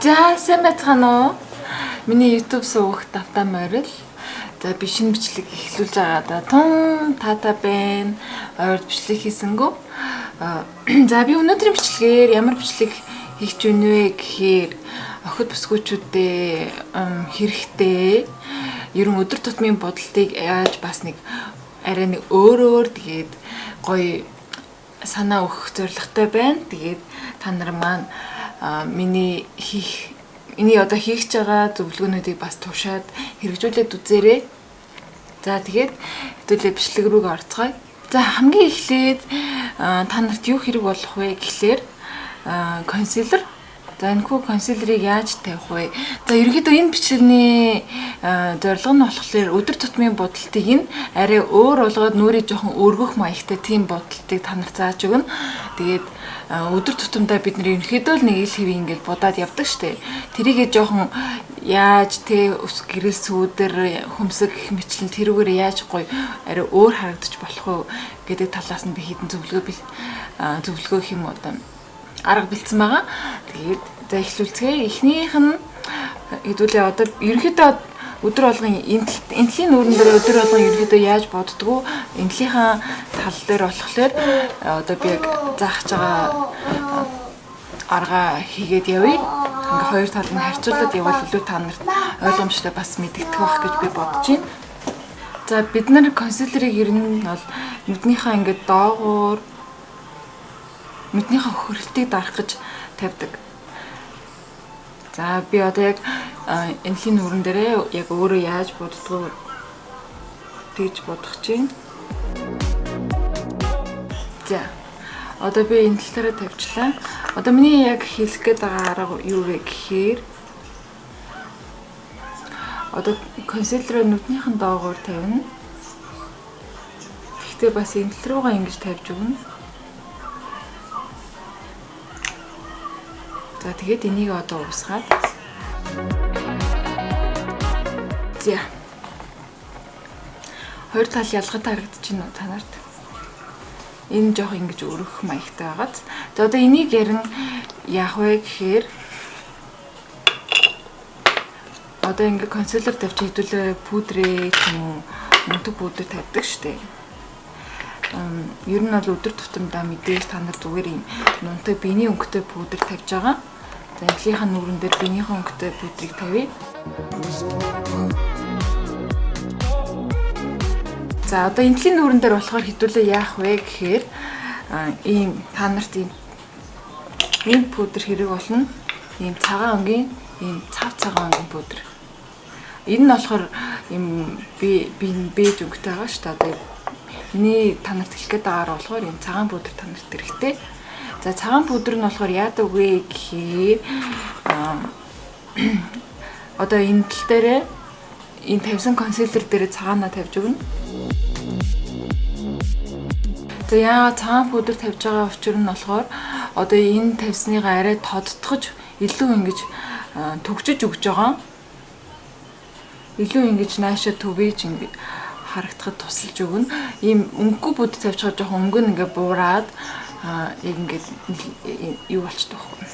За сайн байцгаана уу? Миний YouTube сувагт тавтай морил. За би шинэ бичлэг эхлүүлж байгаадаа тун таатай байна. Ойрд бичлэг хийсэнгүү. За би өнөөдрийн бичлэгээр ямар бичлэг хийх ч вэ гэхээр охид бүсгүүчүүдээ хэрэгтэй ер нь өдөр тутмын бодолтыг яаж бас нэг арай нэг өөр өөр тэгээд гоё санаа өгөх зорилготой байна. Тэгээд та нар маань миний хийх миний одоо хийх гэж байгаа зөвлөгөөнүүдийг бас туршаад хэрэгжүүлээд үзээрэй. За тэгээд хэдүүлээ бичлэг рүүгээ орцгоё. За хамгийн эхлээд та нарт юу хэрэг болох вэ гэхлээр concealer. За энэхүү concealer ыг яаж тавих вэ? За ерөнхийдөө энэ бичлэгний зорилго нь болохоор өдөр тутмын будалтыг нь арай өөр болгоод нүрийг жоохон өргөх маягтай тийм будалтыг та нарт зааж өгнө. Тэгээд өдөр тутамдаа бид нар ерөнхийдөө л нэг ил хэвийн ингээд будаад явдаг штэ. Тэрийгээ жоохон яаж те ус гэрэл сүүдэр хөмсөг гэх мэтлэн тэрүүгээр яаж гоё арай өөр харагдаж болох уу гэдэг талаас нь би хэдэн зөвлөгөө хэм одоо арга бэлдсэн байгаа. Тэгээд за эхлүүлцгээе. Эхнийх нь хэдүүлээ одоо ерөнхийдөө өдөр болгон энтлийн нүүрэн дээр өдөр болгон ерөнхийдөө яаж боддгоо энтлийнхаа тал дээр болохоор одоо би яг заах гэж байгаа арга хийгээд явъя. Ингээ хоёр талыг нь харьцуулаад явбал илүү та нарт ойлгомжтой бас мэдэгдэх байх гэж би бодож байна. За бид нар concealer ыг ер нь бол нүднийхээ ингээд доогуур нүднийхээ хөрөлтийг дарах гэж тавьдаг. За би одоо яг энэхийн нүрэн дээрээ яг өөрөө яаж буддгуу тэгж бодох чинь. За одоо би энэ тал дээр тавьчлаа. Одоо миний яг хийх гээд байгаа арга юу вэ гэхээр одоо concealer ээ нүднийхэн доогуур тавина. Гэхдээ бас энэ тал руугаа ингэж тавьж өгнө. За тэгээд энийг одоо уусгаад. За. Хоёр тал ялгатай харагдаж байна уу та нарт? Энэ жоох ингэж өргөх маягтай байгааз. За одоо энийг ярин яах вэ гэхээр одоо ингэ concealer тавьчих хэдүүлээ пудрээ ч юм уу мөнтөг пудр тавьдаг штэ. Ер нь бол өдөр тутамдаа мэдээж та нар зүгээр юм нунтаг биений өнгөтэй пудр тавьж байгаа. За энэлийнхаа нүрэн дээр биенийхээ өнгөтэй пудрыг тавья. За одоо энэлийн нүрэн дээр болохоор хэдүүлээ яах вэ гэхээр ийм та нарт ийм пудр хэрэг болно. Ийм цагаан өнгийн ийм цав цагаан өнгийн пудр. Энэ нь болохоор ийм би бэж өнгөтэй байгаа шүү дээ. Одоо миний та нарт хэлэх гээд байгаагаар болохоор ийм цагаан пудр та нарт хэрэгтэй. За цагаан пудр нь болохоор яадаг вэ гэхээр одоо энэ тал дээрээ энэ тавьсан concealer дээрээ цагаанаа тавьж өгнө. За яагаад цагаан пудр тавьж байгаа учир нь болохоор одоо энэ тавьсныгаа арай тодтгож илүү ингэж төгжиж өгч байгаа. Илүү ингэж наашаа төвийж ингэ харагдахад тусалж өгнө. Ийм өнгөгүй бүд тавьчихаар жоохон өнгө нь ингээ буураад яг ингээд юу болчтой байхгүй.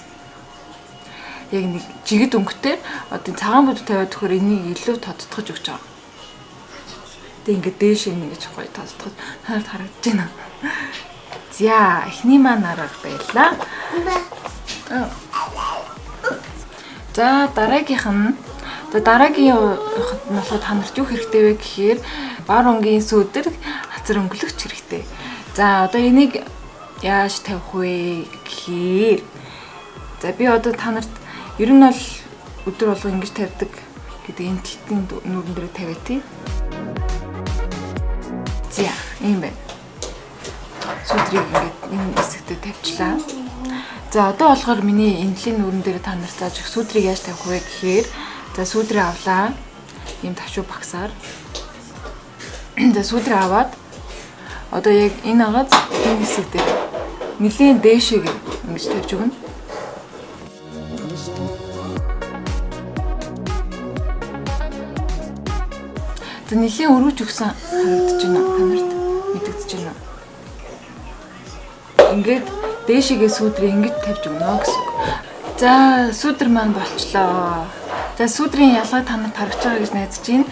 Яг нэг жигд өнгөтэй одоо цагаан бүд тавиад өгөхөөр энийг илүү тодтгож өгч байгаа. Тэг ингээд дээш ингэж гоё тодтгож танарт харагдаж байна. За эхний маань арга байлаа. За дараагийнх нь дараагийн нь болохоор та нарт юу хэрэгтэй вэ гэхээр бар өнгийн сүүдэр хацар өнгөлөгч хэрэгтэй. За одоо энийг яаж тавих вэ гэхээр за би одоо та нарт ер нь бол өдөр болго ингэж тавьдаг гэдэг энэ талтын нүрэн дээр тавиа тий. За ийм байна. Сүүдрийг ингээд энэ хэсэгтээ тавьчлаа. За одоо болохоор миний энэлийн нүрэн дээр та нарт зааж өгөх сүүдрийг яаж тавих вэ гэхээр за сүүдрээ авлаа. Ийм тавчуу багсаар. За сүүдрээ аваад одоо яг энэ агаз энэ хэсэг дээр нэлийн дээшээ ингэж тавьж өгнө. За нэлийн өргөж өгсөн харагдаж байна та нарт мэдэгдэж байна. Ингээд дээшээгээ сүүдрээ ингэж тавьж өгнө гэсэн үг. За, сүүдэр маань болчлоо. За, сүүдрийн ялгааг та нарт харагдаж байгаа гэж найдаж байна.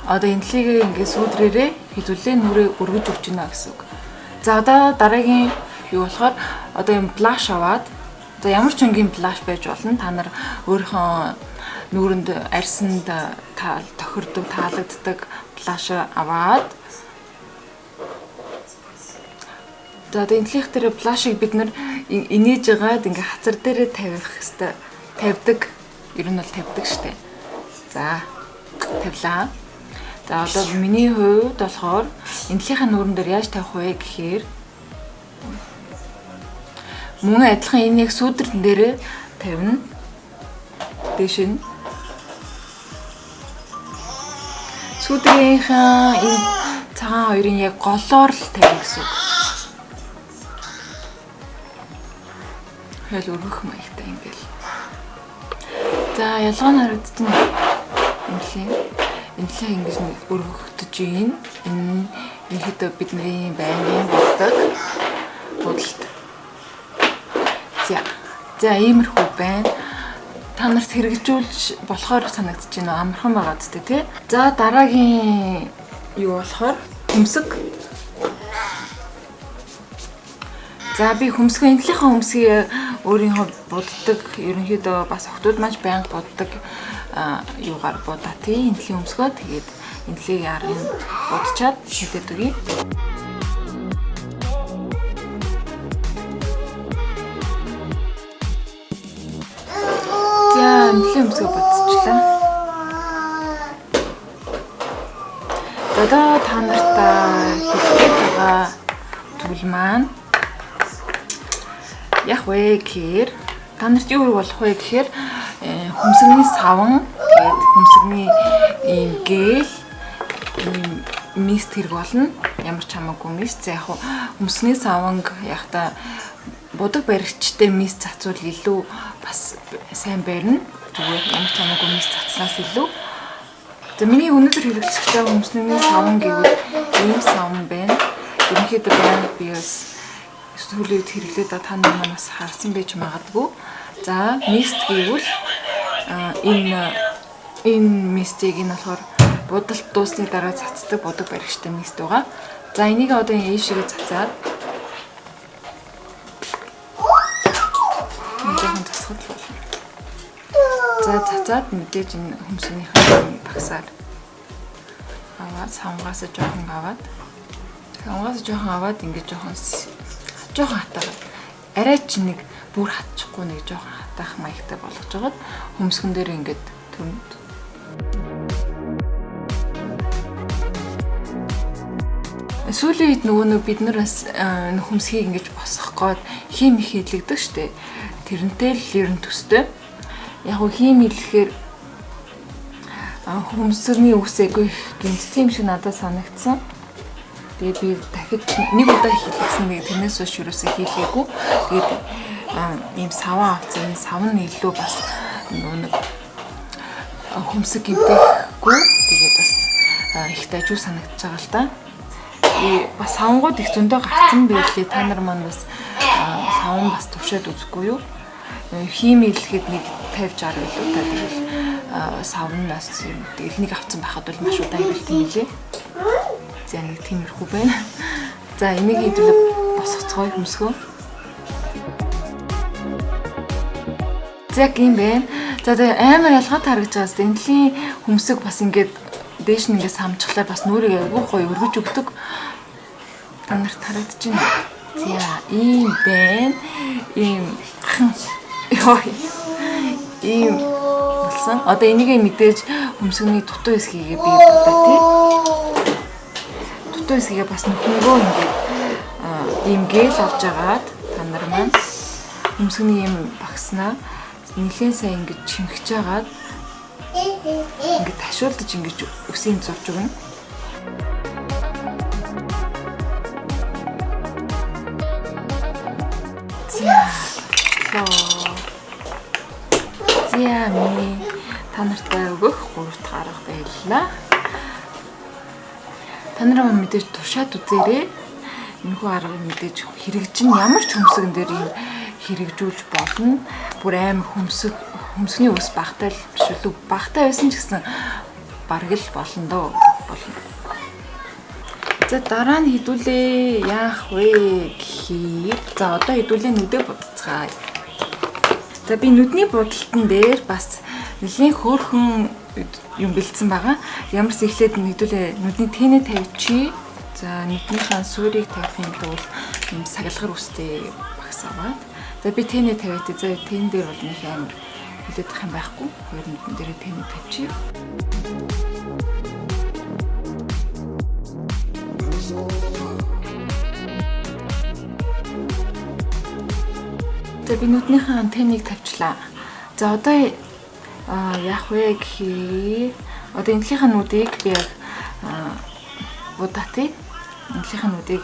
Одоо энэлийг ингээ сүүдрээрээ хэдүүлээ нүрээ өргөж өгч байна гэсэн үг. За, одоо дараагийн юу болохоор одоо юм blush аваад, одоо ямар ч өнгийн blush байж болно. Та нар өөрийнхөө нүүрэнд арьсанд тохирдог, таалагддаг blush аваад, за, одоо энэлийнх дээр blush-ыг бид нар инээж байгаад ингээ хацар дээрээ тавих хэвээр тавьдаг. Ер нь бол тавьдаг штэ. За, тавилаа. За, одоо миний хувьд болохоор энэлийнхээ нүүрэн дээр яаж тавих вэ гэхээр мөн адилхан энэ яг сүүдэр дээрээ тавина. Дээш нь сүүдрийнхээ энэ цагаан хоёрын яг голоор л тавина гэсэн үг. Хэл өргөх маягтай ингээл. За, ялгаа нь харагдаж байна. Энэлийн ингэж өргөгдөж байна. Энэ ерөнхийдөө бидний байнгын боддог бодолт. За, иймэрхүү байна. Та нарт хэрэгжүүлж болохоор санагдаж байна уу? Амархан байгаа зү, тий? За, дараагийн юу болохоор хөмсөг. За, би хөмсгөө, энэлийнхээ хөмсгийг өөрийнхөө буддаг, ерөнхийдөө бас охтууд маань байнга буддаг юугаар будаа тий, энэлийн хөмсгөө. Тэгээд энэлийг аргыг будчаад шилээд өгье. За, энэлийн хөмсгөө будчихлаа. За, одоо та нарт хэлэх гээд байгаа зүйл маань яг вэ гэхээр та нарт юу хэрэг болох вэ гэхээр хөмсгний саван, тэгээд хөмсгний ийм гел, ийм mist хэрэг болно. Ямар ч хамаагүй mist. За, яг хөмсгний саванг яг та будаг баригчтай mist цацвал илүү бас сайн барина. Зүгээр ямар ч хамаагүй mist цацснаас илүү. За, миний өнөөдөр хэрэглэж байгаа хөмсгний саван гэвэл ийм саван байна. Ерөнхийдөө байнга би бас сүүлийн үед хэрэглээд та нар манаас харсан байж магадгүй. За, mist гэвэл энэ mist-ийг нь болохоор будалт дуусны дараа цацдаг будаг баригчтай mist байгаа. За, энийг одоо ийшээгээ цацаад жоохон цацхад л болно. За, цацаад мэдээж энэ хөмсгнийхээ багсаар аваад савнгаасаа жоохон аваад ингэж жоохон хатаагаад арай ч нэг бүр хатчихгүй нэг жоохон хатаах маягтай болгож байгаад хөмсгөн дээр ингээд төрөнд. Сүүлийн үед нөгөө нэг бид нар бас хөмсгийг ингэж босгох гээд хим их хийлэгдэг штэ. Тэрнтэй л ер нь төстэй. Яг хөө хим хийлэхээр хөмсгний үс айгүй их гэмт тийм шиг надад санагдсан. Тэгээд би дахид нэг удаа хийлгэсэн, нэг тэрнээс хойш юусоо хийлгээгүй. Тэгээд ийм саван авцсан. Энэ сав нь илүү бас нэг хөмсөг гэмтэхгүй. Тэгээд бас их дажгүй санагдаж байгаа л та. Бас савангууд их зөндөө гарцсан байлээ. Та нар маань бас саван бас туршаад үзэхгүй юу? Хим хийлгэхэд нэг 50 60 илүү та тэгэл савнаас юм. Тэгэл нэг авцсан байхад бол маш удаан хэвлэлт юм лээ. За, нэг тиймэрхүү байна. За, энийг хэдүүлээ босгоцгоё хөмсгөө. За, яг юм байна. За, тэгээ амар ялгаатай харагдаж байгаа зү. Энэлийн хөмсөг бас ингээд дээш нь ингээд самчглаа бас нүрийг айгүй гоё өргөж өгдөг. Та нарт харагдаж байна. За, ийм байна. Ийм ёо. Ийм болсон. Одоо энийг мэдээж хөмсгний дутуу хэсгийг би бодоо тий. Дутуу хэсгээ бас нөхөнгөө ингээд ийм гел авч агаад та нар маань хөмсгний ийм багснаа нэлээд сайн ингэж чимхэж агаад ингээд ташуулдаж ингэж үсийг зурж өгнө. За, миний та нартай өгөх 3 дахь арга байлаа. Та нараа мэдээж туршаад үзээрэй. Энэхүү аргыг мэдээж хэрэгжин ямар ч хөмсгөн дээр ийм хэрэгжүүлж болно. Бүр амар хөмсгний ус багтай л биш үлээ. Багтай байсан ч гэсэн бараг л болно дөө. Болно. За дараа нь хэдүүлээ яах вэ гэхээр за одоо хэдүүлээ нүдээ будацгаая. За би нүдний будалтан дээр бас нэлийн хөөрхөн юм бэлдсэн байгаа. Ямарс эхлээд хэдүүлээ нүдний тэнэ тавьчих. За нүднийхээ суурийг тавих юм тулд юм сагалгар үстэй багс аваад. За би тэнэ тавиад. За тэн дээр бол нэг амар хүлээдэх юм байхгүй. Хоёр нүдэн дээрээ тэнэ тавьчих. За би нүднийхээ антеныг тавьчлаа. За одоо яах вэ гэхээр одоо энэлийнхээ нүдийг би яг будаа тий. Энэлийнхээ нүдийг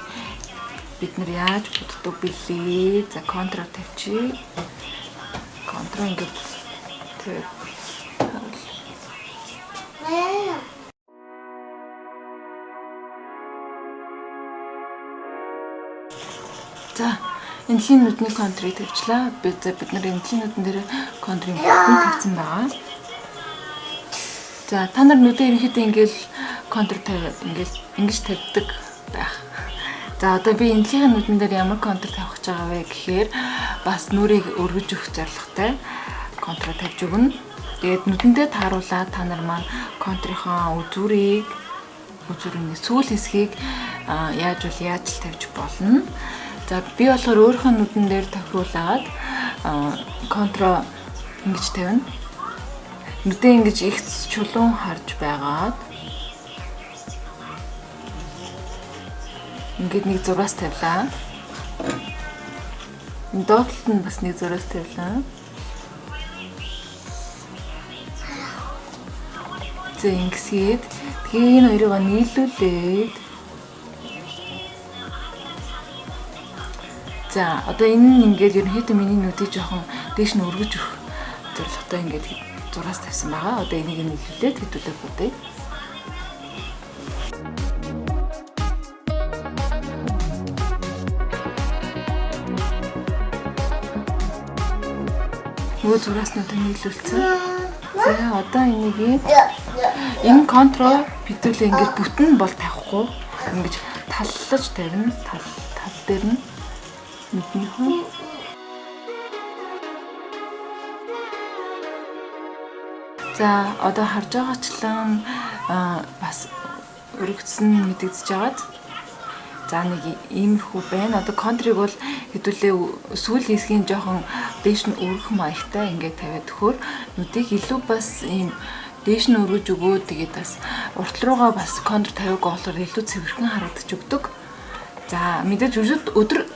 бид нар яаж буддаг билээ? За контра тавьчих. Контра ингээд тавиад. За энэлийн нүдний контрыг тавьчлаа. Бид нар энэлийн нүдэн дээр контрыг бүтэн тавьсан байгаа. За та нар нүдээ ерөнхийдөө ингээл контр тавиад ингээл ингэж тавьдаг байх. За одоо би энэлийн нүдэн дээр ямар контр тавих гэж байгаа вэ гэхээр бас нүрийг өргөж өгөх зорилготой контр тавьж өгнө. Тэгээд нүдэндээ тааруулаад та нар маань контрынхаа үзүүрийг үзүүрийн сүүл хэсгийг яаж бол яаж л тавьж болно. За би болохоор өөрийнхөө нүдэн дээр тохируулаад контро ингэж тавина. Нүдээ ингэж их чулуун харж байгаад ингээд нэг зураас тавилаа. Энэ доод талд нь бас нэг зураас тавилаа. За ингэсгээд тэгээ энэ хоёрыг нийлүүлээд за одоо энэ нь ингээд ерөнхийдөө миний нүдийг жоохон дээш нь өргөж өгөх зорилготой ингээд зураас тавьсан байгаа. Одоо энийг нийлүүлээд хэдүүлээ будъя. Нөгөө зурааснуудаа нийлүүлсэн. За одоо энийг энэ контро хэдүүлээ ингээд бүтэн бол тавихгүй. Ингэж таллаж тавина. Тал дээр нь нүднийхөө. За одоо харж байгаачлан бас өргөцсөн мэдэгдэж байгаад за нэг иймэрхүү байна. Одоо контрыг бол хэдүүлээ сүүл хэсгийн жоохон дээш нь өргөх маягтай ингээд тавиад өгөхөөр нүдийг илүү бас ийм дээш нь өргөж өгөөд тэгээд бас урт руугаа бас контр тавиагүй болохоор илүү цэвэрхэн харагдаж өгдөг. За мэдээж өдөр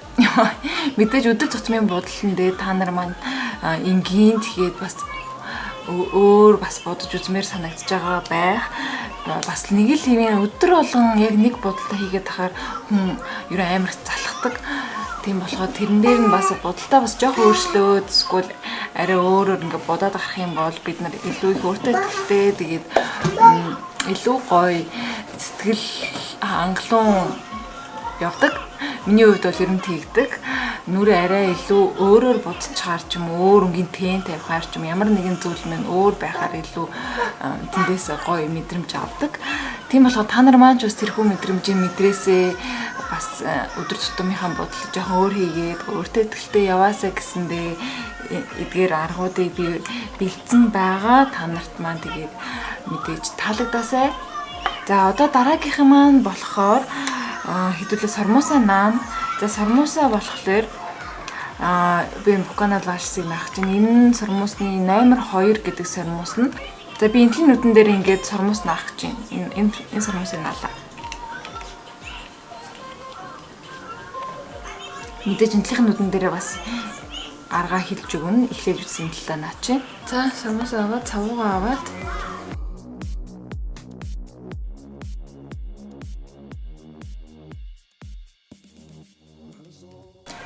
мэдээж өдөр тутмын бодлон дээр та нар маань энгийн тэгээд бас өөр бас бодож үзмээр санагдаж байгаа байх. Бас нэг л хэвийн өдөр болгон яг нэг бодолтой хийгээд тахаар хүн ерөн амар залхдаг. Тийм болохоор тэрэн дээр нь бас бодолтой бас жоох өөрчлөөд эсвэл арай өөрөөр ингээд бодоод гарах юм бол бид нар илүү их өөртөө ихтэй тэгээд илүү гоё сэтгэл хангалуун явдаг. Миний хувьд бол ер нь тэгдэг. Нүрээ арай илүү өөрөөр бодчихаар ч юм уу, өөр өнгийн тэн тавихаар ч юм ямар нэгэн зүйл мань өөр байхаар илүү тэндээс гоё мэдрэмж авдаг. Тийм болохоор та нар маань ч бас тэрхүү мэдрэмжийг мэдрээсээ бас өдөр тутмынхаа бодлоо жоохон өөр хийгээд өөртөө ихтэй яваасаа гэсэндээ эдгээр аргуудыг би бэлдсэн байгаа. Та нарт маань тэгээд мэдээж таалагдаасай. За одоо дараагийнх маань болохоор хэдүүлээ сормуусаа наана. За сормуусаа болохоор би Bukana Lash-ыг наах чинь энэ сормуусны номер 2 гэдэг сормуус нь. За би энэний нүдэн дээр ингээд сормуус наах гэж байна. Энэ сормуусыг наалаа. Мэдээж энэний нүдэн дээрээ бас аргаа хилж өгнө. Эхлээд үтсэн талаа наачи. За сормуус аваад цавуугаа аваад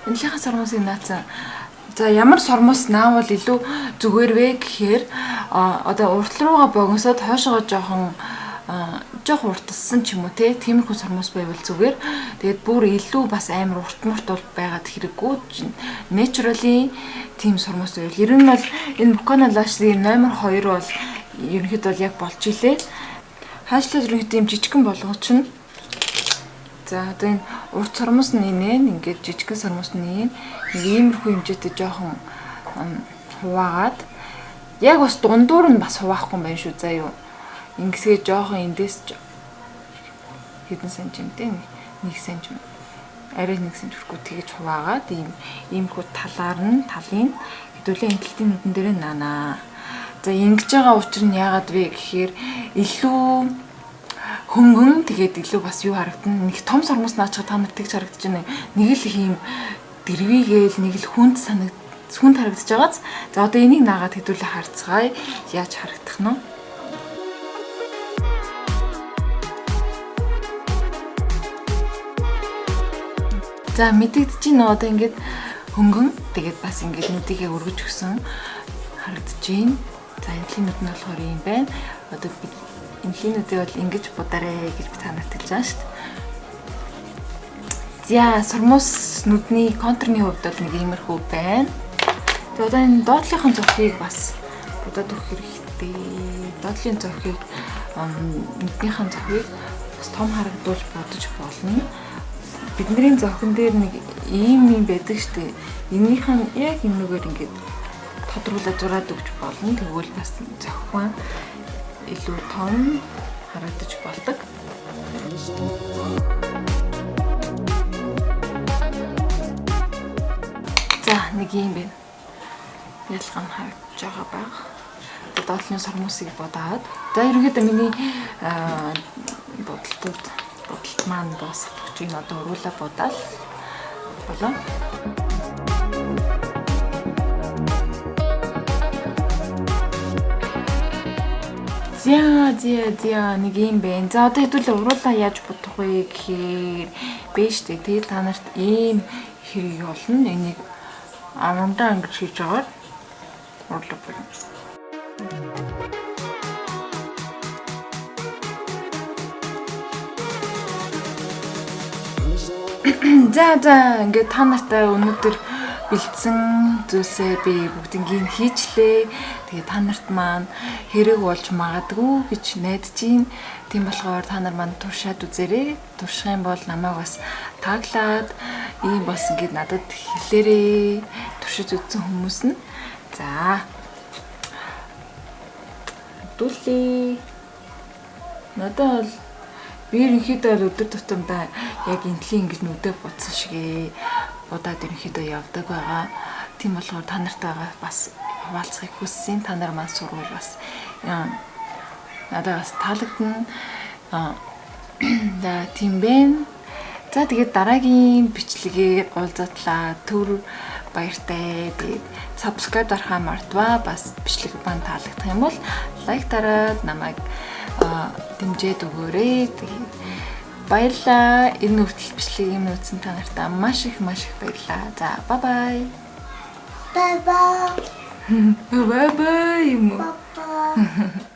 энэлийнхээ сормуусыг наацсан. За ямар сормуус наавал илүү зүгээр вэ гэхээр одоо урт руугаа богиносоод хойшоогоо жоохон жоох урталсан ч юм уу те, тиймэрхүү сормуус байвал зүгээр. Тэгээд бүр илүү бас амар урт мурт бол байгаад хэрэггүй. Naturally тийм сормуус байвал. Ер нь бол энэ Mukana Lash-ийн номер 2 бол ерөнхийдөө бол яг болж илээ. Хаашлаа ерөнхийдөө юм жижигхэн болгоч нь. За одоо энэ урт сормуус нь инээ, ингээд жижигхэн сормуус нь нэг иймэрхүү хэмжээтэй жоохон хуваагаад яг бас дундуур нь бас хуваахгүй юм байна шүү заа юу. Ингэсгээ жоохон эндээс хэдэн сантиметр 1 см арай 1 см хүрэхгүй тэгэж хуваагаад иймэрхүү талаар нь талын хэдүүлээ энэ талтын нүдэн дээрээ наанаа. За ингэж байгаа учир нь яагаад вэ гэхээр илүү хөнгөн тэгээд илүү бас юу харагдана. Нэг том сормуус наачхад та нар тэгж харагдаж байна. Нэг л их юм дэрвийгээл нэг л хүнд санагд хүнд харагдаж байгааз. За одоо энийг наагаад хэдүүлээ харцгаая. Яаж харагдах нь вэ? За мэдэгдэж байна одоо ингээд хөнгөн тэгээд бас ингээд нүдийгээ өргөж өгсөн харагдаж байна. За энэлийн нүд нь болохоор ийм байна. Одоо би энэлийн нүдийг бол ингэж бударэ гэж би та нарт хэлж байгаа шүү дээ. За сормуус нүдний контурны хувьд бол нэг иймэрхүү байна. Тэгээд одоо энэ доотлынхон зургийг бас будаад өгөх хэрэгтэй. Доотлын зургийг нүднийхэн зургийг бас том харагдуулж бодож болно. Бидний зохин дээр нэг ийм юм байдаг штэ. Энийх нь яг энэгээр ингээд тодруулаад зураад өгч болно. Тэгвэл бас зохион илүү том харагдаж болдог. За нэг юм байна. Ялгаа нь харагдаж байгаа баг. Доотлын сормуусыг бодоод. За ерөнхийдөө миний бодолтууд бодолт маань дуусах гэж энэ одоо уруулаа бодаал болоо. За нэг юм байна. За одоо хэдүүлээ уруулаа яаж бодох вэ гэхээр бэ штэ. Тэгээд та нарт ийм хэрэг болно. Энийг амандаа ингэж хийж агаар уруулаа болно. За ингээд та нартай өнөөдөр бэлдсэн зүйлсээ би бүгднийг хийчлээ. Тэгээ та нарт маань хэрэг болж магадгүй гэж найдаж байна. Тийм болохоор та нар маань туршаад үзээрэй. Турших юм бол намайг бас таглаад ийм бас ингээд надад хэлээрэй. Туршиж үзсэн хүмүүс нь. За. Дүүлээ. Надад бол би ерөнхийдөө бол өдөр тутамдаа яг энтлийн ингэж нүдэ будсан шигээ будаад ерөнхийдөө явдаг байгаа. Тийм болохоор та нартайгаа бас хуваалцахыг хүссэн. Та нар маань сурвал бас надад бас таалагдана. За тийм бэ. За тэгээд дараагийн бичлэгээр уулзатлаа. Түр баяртай. Тэгээд subscribe дарахаа мартваа. Бас бичлэг маань таалагдах юм бол лайк дараад намайг дэмжиж өгөөрэй. Тэгээд баярлалаа. Энэ хүртэл бичлэгийг юм үзсэн та нартай маш их баярлалаа. За bye bye. Bye bye. Bye bye юм уу? Bye bye.